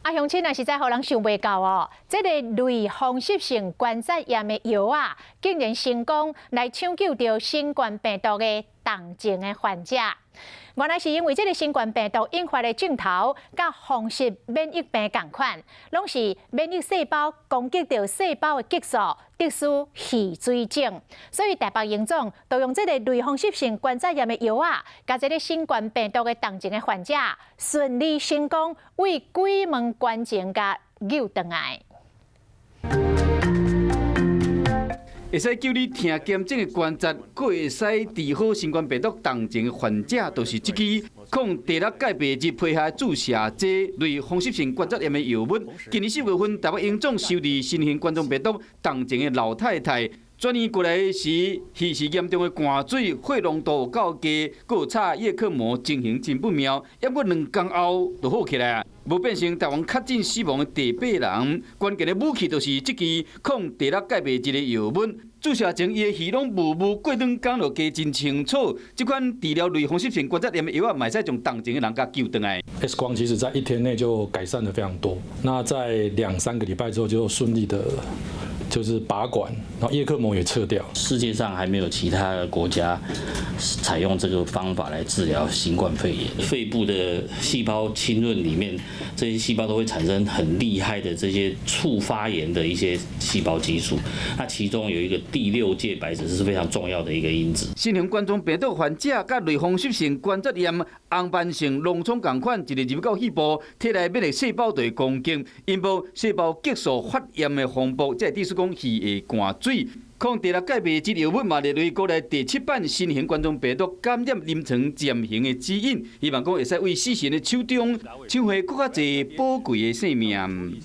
啊，鄉親啊，實在予人想袂到哦，這个類風濕性關節炎的藥啊，竟然成功來搶救著新冠病毒的重症的患者。原來是因為這个新冠病毒引發的症頭，佮風濕免疫病仝款，攏是免疫細胞攻擊著細胞的激素，致使耳水腫。所以台北榮總就用這个類風濕性關節炎的藥啊，共這个新冠病毒的重症的患者順利成功為鬼門關前共救轉來。會使救你疼兼腫的關節，閣會使治好新冠病毒重症的患者，就是這支抗第六介白質皮下注射劑類風濕性關節炎的藥物。今年4月份，台北榮總收治新型冠狀病毒重症的老太太，轉院過來時，彼時嚴重的灌水，血濃度有夠低，閣有插葉克膜，情形真不妙。猶閣2工後就好起來啊，無變成台灣確診死亡的第八人。關鍵的武器就是這支抗第六介白質的藥物。注射前，伊的耳攏霧霧，過2工就加真清楚。這款治療類風濕性關節炎的藥啊，嘛會使將重症的人共救轉來。 X 光其實在一天內就改善得非常多。那在兩三個禮拜之後，就順利的，就是拔管，然後葉克膜也撤掉。世界上還沒有其他的國家採用這個方法來治療新冠肺炎。肺部的細胞浸潤裡面，這些細胞都會產生很厲害的這些促發炎的一些細胞激素。那其中有一個第六介白質是非常重要的一個因子。新型冠狀病毒患者佮類風濕性關節炎、紅斑性狼瘡仝款，一个入到肺部，體內免疫細胞就會攻擊，引爆細胞激素發炎的風暴，才會致使講耳會灌水。抗第六介白質藥物嘛列為國內第七版新型冠狀病毒感染臨床暫行的指引，希望講會使為死神的手中搶回閣較濟寶貴的性命。